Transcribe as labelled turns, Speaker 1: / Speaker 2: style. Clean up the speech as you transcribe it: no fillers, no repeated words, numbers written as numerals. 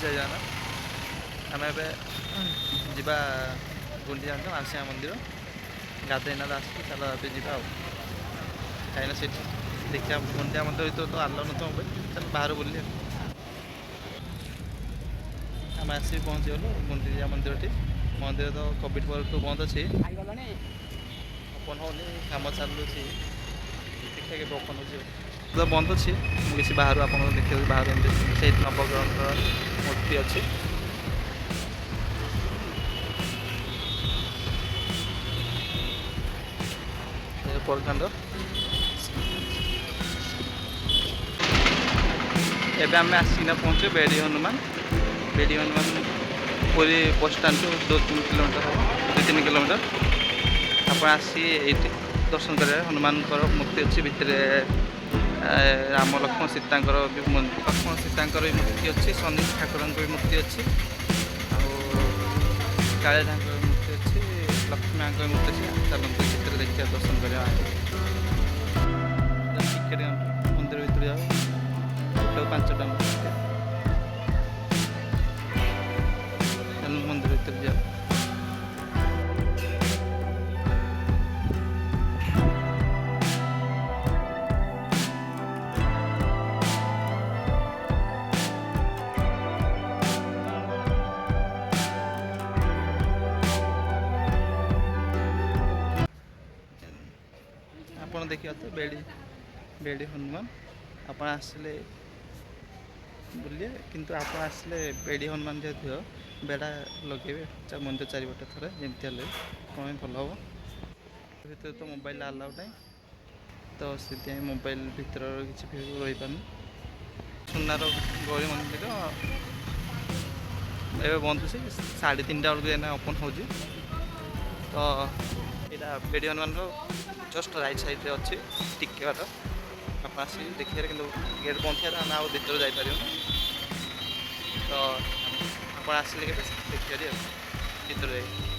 Speaker 1: ଜୟ ଜଗନ୍ନାଥ। ଆମେ ଏବେ ଯିବା ଗୁଣ୍ଡିଚା ମନ୍ଦିର, ମାଉସୀ ମା ମନ୍ଦିର। ଗାଧେଇନା ତ ଆସିକି, ଚାଲ ଏବେ ଯିବା ଆଉ। କାହିଁକିନା ସେଠି ଦେଖିବା, ଗୁଣ୍ଡିଚା ମନ୍ଦିର ଭିତରେ ତ ଆଲାଉ ନଥିବ ମୋବାଇଲ। ଚାଲ ବାହାରୁ ବୁଲିବା। ଆମେ ଆସିକି ପହଞ୍ଚିଗଲୁ ଗୁଣ୍ଡିଚା ମନ୍ଦିରଟି। ମନ୍ଦିର ତ କୋଭିଡ଼ ପରଠୁ ବନ୍ଦ ଅଛି, ଓପନ୍ ହେଉନି, କାମ ଚାଲୁଛି। ଦେଖିବା କେବେ ଓପନ୍ ହେଉଛି। ତ ବନ୍ଦ ଅଛି। ମୁଁ କିଛି ବାହାରୁ ଆପଣଙ୍କୁ ଦେଖିବାକୁ, ବାହାରୁ ଏମିତି ସେଇ ନବଗ୍ରହଙ୍କର ମୂର୍ତ୍ତି ଅଛି। ବଡ଼ଦାଣ୍ଡ। ଏବେ ଆମେ ଆସିକିନା ପହଞ୍ଚିବୁ ବେଡ଼ି ହନୁମାନ। ବେଡ଼ି ହନୁମାନ ପୁରୀ ବସଷ୍ଟାଣ୍ଡଠୁ 2-3 କିଲୋମିଟର ହେବ, 2-3 କିଲୋମିଟର। ଆପଣ ଆସି ଏଇଠି ଦର୍ଶନ କରିବେ। ହନୁମାନଙ୍କର ମୂର୍ତ୍ତି ଅଛି ଭିତରେ, ରାମ ଲକ୍ଷ୍ମଣ ସୀତାଙ୍କର ବି, ଲକ୍ଷ୍ମଣ ସୀତାଙ୍କର ବି ମୂର୍ତ୍ତି ଅଛି, ଶନି ଠାକୁରଙ୍କ ବି ମୂର୍ତ୍ତି ଅଛି, ଆଉ କାଳିଆ ଠାକୁରଙ୍କ ମୂର୍ତ୍ତି ଅଛି, ଲକ୍ଷ୍ମୀ ମାଙ୍କର ମୂର୍ତ୍ତି ଅଛି। ଚାଲନ୍ତୁ ଭିତରେ ଦେଖିବା, ଦର୍ଶନ କରିବା। ଟିକେଟ୍ କାଉଣ୍ଟର, ମନ୍ଦିର ଭିତରେ ଯାଉ ଟୋଟାଲ୍ 5 ଟଙ୍କା ଟିକେଟ୍। ଚାଲନ୍ତୁ ମନ୍ଦିର ଭିତରେ ଯିବା। ଆପଣ ଦେଖିବା ତ ବେଡ଼ି ହନୁମାନ। ଆପଣ ଆସିଲେ ବୁଲିବେ, କିନ୍ତୁ ଆପଣ ଆସିଲେ ବେଡ଼ି ହନୁମାନ ଯେହେତୁ ଥିବ, ବେଡ଼ା ଲଗେଇବେ ମନ୍ଦିର ଚାରିପଟେ ଥରେ ଯେମିତି ହେଲେ ବି, କ'ଣ ପାଇଁ ଭଲ ହେବ। ଭିତରେ ତ ମୋବାଇଲ ଆଲାଉ ନାହିଁ, ତ ସେଥିପାଇଁ ମୋବାଇଲ ଭିତରର କିଛି ଭିଉ ରହିପାରୁନି। ସୁନାର ଗୌରୀ ମନ୍ଦିର ଏବେ ବନ୍ଦ ଅଛି। 3:30 ବେଳକୁ ଏଇନା ଓପନ୍ ହେଉଛି। ତ ଏଇଟା ବେଡ଼ି ହନୁମାନର ଜଷ୍ଟ ରାଇଟ୍ ସାଇଡ଼୍ରେ ଅଛି, ଟିକେ ବାଟ। ଆପଣ ଆସିକି ଦେଖିବାରେ, କିନ୍ତୁ ଗେଟ୍ ବନ୍ଦ ଥିବାରୁ ଆମେ ଆଉ ଭିତରୁ ଯାଇପାରିବୁନି। ତ ଆପଣ ଆସିଲେ କେବେ ଦେଖିପାରିବେ ଆଉ ଭିତରେ ଯାଇକି।